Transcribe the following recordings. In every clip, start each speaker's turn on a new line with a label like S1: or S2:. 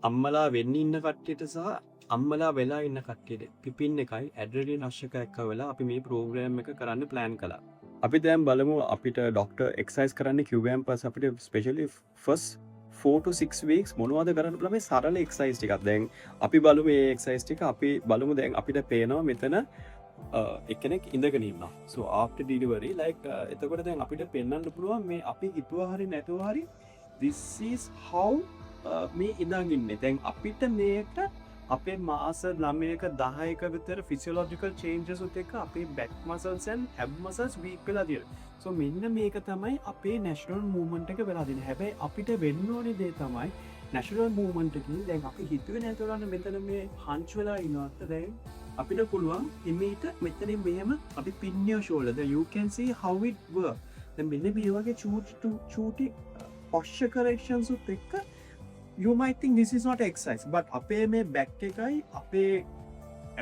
S1: අම්මලා වෙන්න ඉන්න කට්ටියට සහ අම්මලා වෙලා ඉන්න කට්ටියට පිපින් එකයි ඇඩ්‍රිනලින් රෂ් එක එක්ක වෙලා අපි මේ ප්‍රෝග්‍රෑම් එක කරන්න ප්ලෑන් කළා. අපි දැන් බලමු අපිට ඩොක්ටර් එක්සර්සයිස් කරන්න කිව්වයන් පස්සේ අපිට ස්පෙෂලි ෆස්ට් 4 to 6 weeks මොනවද කරන්න පුළුවන් මේ සරල එක්සර්සයිස් ටිකක්. දැන් අපි බලමු මේ එක්සර්සයිස් ටික. අපි බලමු. දැන් අපිට පේනවා මෙතන එක්කෙනෙක් ඉඳගෙන ඉන්නවා. So after delivery, like එතකොට දැන් අපිට පෙන්වන්න පුළුවන් මේ අපි හිතුවා හරි නැතුව හරි this is how මේ ඉඳන් ඉන්නේ. දැන් අපිට මේක අපේ මාස 9ක 10ක විතර ෆිසියොලොජිකල් චේන්ජස් උත් එක්ක අපේ back muscles and ab muscles weak වෙලා තියෙනවා. සෝ මෙන්න මේක තමයි අපේ නැචරල් මූව්මන්ට් එක වෙලා තියෙන්නේ. හැබැයි අපිට වෙන්න ඕනේ දේ තමයි නැචරල් මූව්මන්ට් එකකින් දැන් අපි හිතුවේ නැතුව ගන්න මෙතන මේ හන්ච් වෙලා ඉන්නවත් දැන් අපිට පුළුවන් හිමීට මෙතනින් මෙහෙම අපි pin your shoulder. Then you can see how it work. දැන් මෙන්න මේ වගේ චූටි චූටි posture corrections උත් එක්ක you might think this is not exercise, but අපේ මේ back එකයි අපේ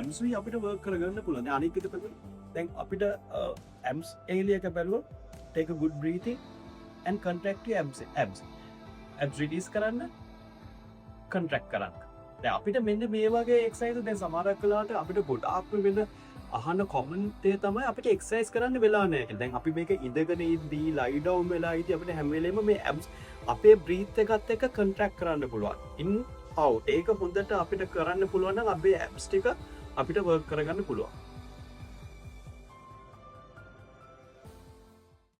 S1: abs උයි අපිට work කරගන්න පුළුවන්. දැන් අනිත් එක පැත්තට දැන් අපිට abs area එක බැලුවොත් take a good breathing and contract your abs. Abs abs release කරන්න, contract කරන්න. දැන් අපිට මෙන්න මේ වගේ එක්සර්සයිස් දැන් සමහරක් වෙලාවට අපිට ගොඩාක් වෙන අහන කොමන් දේ තමයි අපිට එක්සර්සයිස් කරන්න වෙලා නැහැ කියලා. දැන් අපි මේක ඉඳගෙන ඉද්දී, ලයි ඩවුන් වෙලා ඉද්දී අපිට හැම වෙලේම මේ ඇබ්ස් අපේ බ්‍රීත් එකත් එක්ක කන්ට්‍රැක්ට් කරන්න පුළුවන්. ඉන් අවුට්. ඒක හොඳට අපිට කරන්න පුළුවන් නම් අපේ ඇබ්ස් ටික අපිට වර්ක් කරගන්න පුළුවන්.